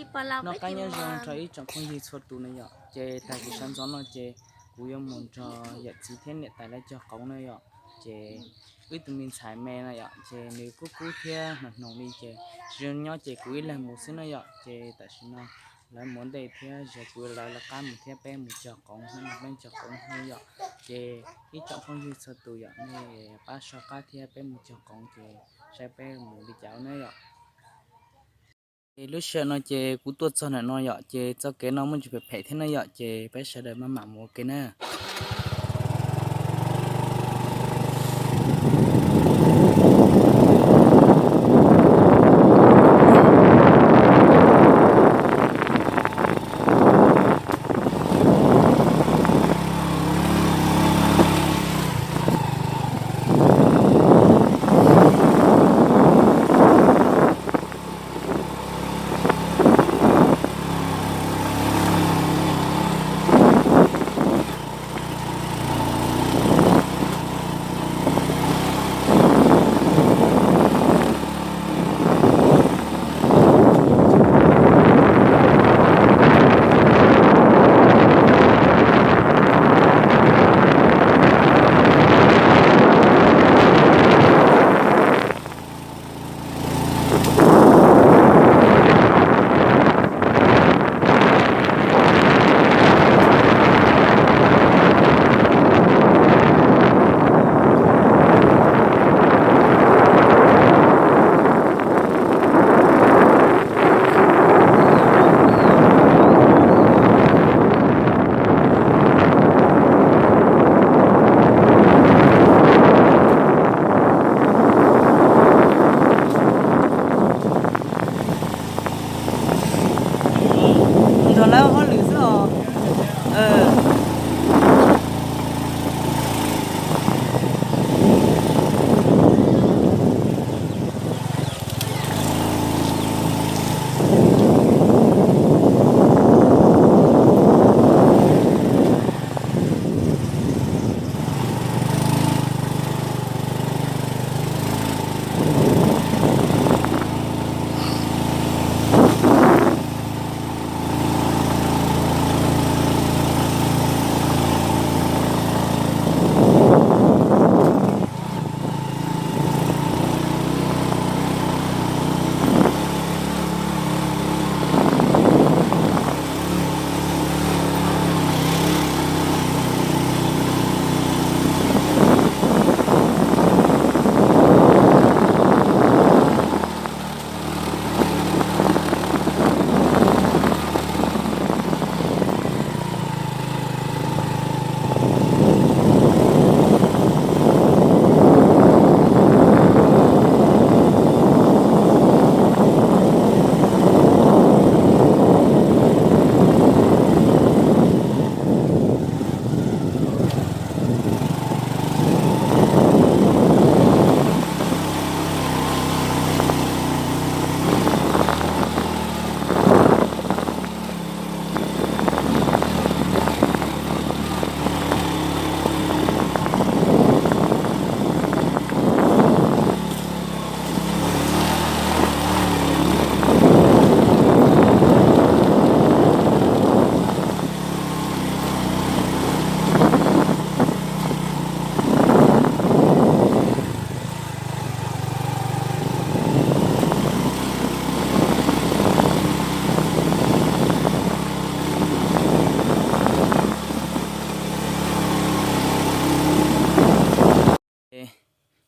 Noj qab nyob zoo rau ib tsoom phooj ywg txhua tus na yom. Ces tag kis sawv ntxov no ces kuv yuav mus nrog yawm txiv thiab niam tais lawv cog qoov na yom. Ces wb tus me ntxhais me na yom, ces nws kub kub thiab hnoos hnoos li ces tsis zoo nyob ces kuv ib leeg mus xwb na yom. Ces tam sim no lawv mus ua ntej thiab, ces kuv yuav lawv lawv qab mus thiab peb mus cog qoov, peb mus cog qoov na yom. Ces ib tsoom phooj ywg txhua tus yom, nej pab soj qab thiab peb mus cog qoov ces saib peb mus li cas na yom. Ces lub sij hawm no ces kuv tuaj txog ntawm no yom, ces txoj kev no muaj ntsis phem phem thiab na yom, ces peb sawv daws maj mam mus ua ke na. Nrog lawv hauj lwm xwb os.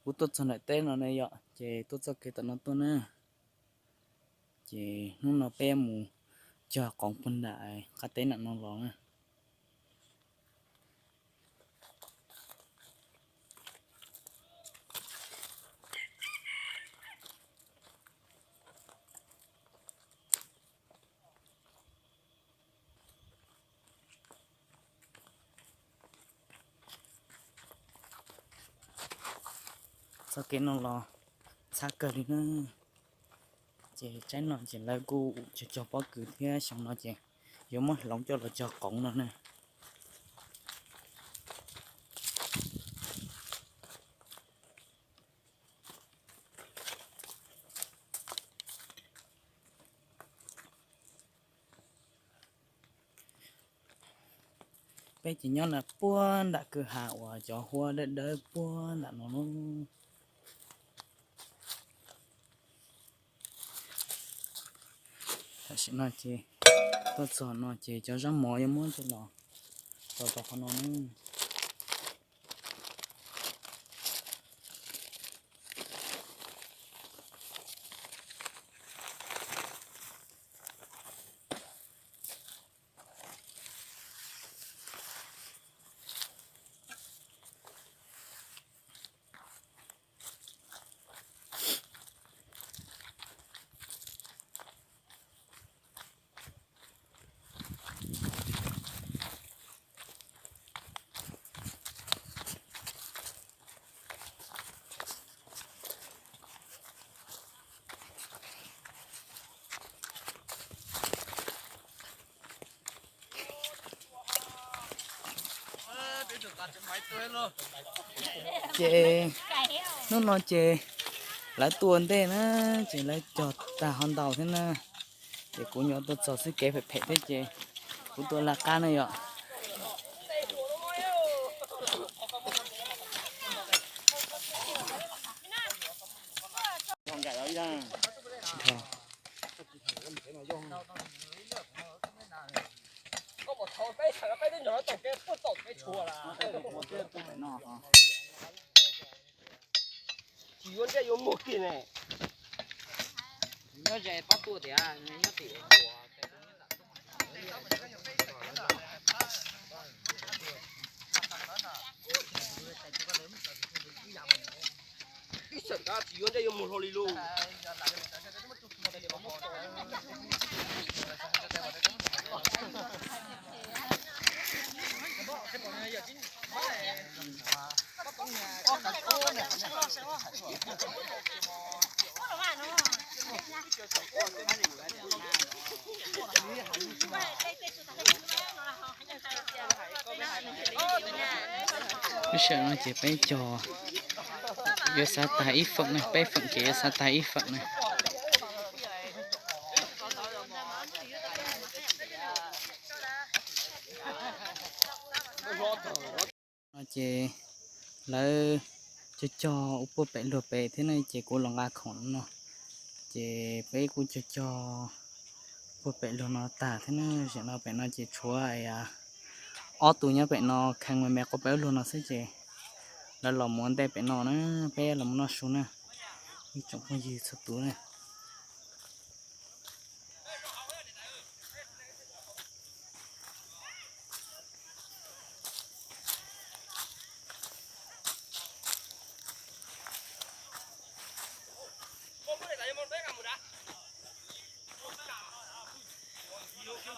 Kuv tuaj txog ntawm teb no ne yom, ces tuaj txoj kev tom no tuaj na. Ces hnub no peb mus cog qoov puag nram qab teb nram no los na. Txoj kev no los txhab kawg li na. Ces tsaib no ces lawv kuj cog cog pob kws thiab xyoo no ces yuav muab hloov coj los cog qoov no na. Peb ces nyob nram puag nram kwj ha uas cov huab dawb dawb puag nram no lawm. Tam sim no ces tuaj txog no ces cov zaub mov yuav muab coj los tso rau qhov no na. Ces hnub no ces lawv tua ntej na, ces lawv cog tag ho ntaus thiab na. Ces kuv nyuam tuaj txog xwb kev phem phem thiab ces kuv tuaj laj qab na yom. Tsis yuav ntsej yuav muag kiag ne. Nyob ze pab tuaj tias nyob tim ua. Ib xeem kab tsis yuav ntsej yuav muag hlo li lauj. Lub sij hawm no ces peb cog yuav xav tag ib feem ne, peb feem ces yuav xav tag ib feem ne. No ces lawv cog cog ua puag pem luag pem thiab ne, ces kuv los nqa khoom no, ces peb kuj cog cog puag pem luag no tag thiab ne. Zaum no pem no ces tshuav ob tug nyob pem no kheev me me quaj pem ub luag no xwb ces lawv los mus ua ntej pem no na, peb los mus noj su na, ib tsoom phooj ywg txhua tus na.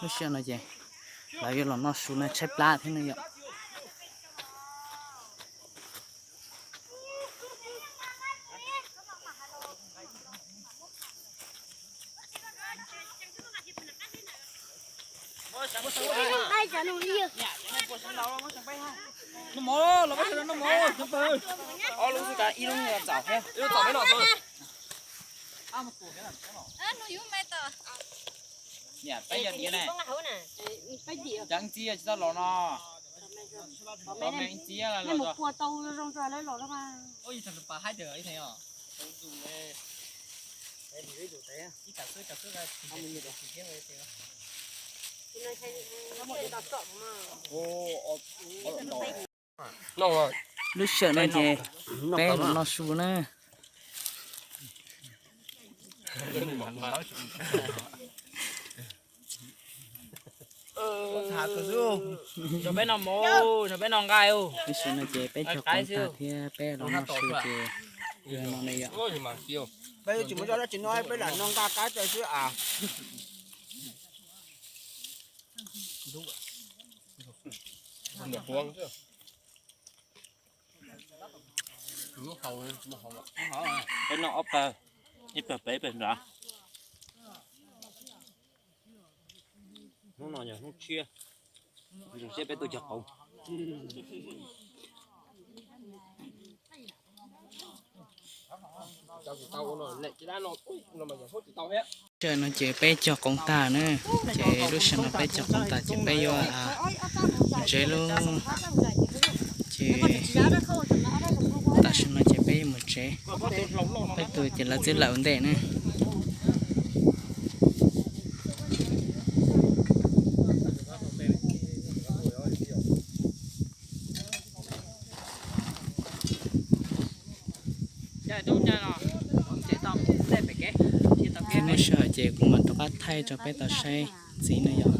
Lub sij hawm no ces lawv yuav los noj su na, tshaib plab thiab ne yom. Noj mov los, noj mov, ob lub xwb, ib lub txaus thiab, ib lub txaus peb noj xwb. Niam peb yog diav ne, cas ntxib tsis tau los no. Txiv los, lub sij hawm no ces peb los noj su na. Nrog peb noj mov, nrog peb noj nqaij. Lub sij hawm no ces peb cog qos tag thiab peb los noj su ces no ne yom. Peb tsis muaj zog dab tsi no, peb lam noj nqaij qab xwb as. Peb noj ob pawg, ib pawg pem ib pawg nrad. Hnub no yog hnub tshiab, zoo siab peb tuaj cog qos. Cov tsis tau ua no lem tsis dab no, no mas yog hnub tsis tau thiab. Sij hawm no ces peb cog qoov tag na, ces lub sij hawm no peb cog qoov tag ces peb yuav mus tsev lub. Ces tam sim no ces peb yuav mus tsev, peb tus ces lawv twb lawm ua ntej na. Tsis muaj sij hawm ces kuv mam rov qab thaij rau peb tau saib ntxiv na yom.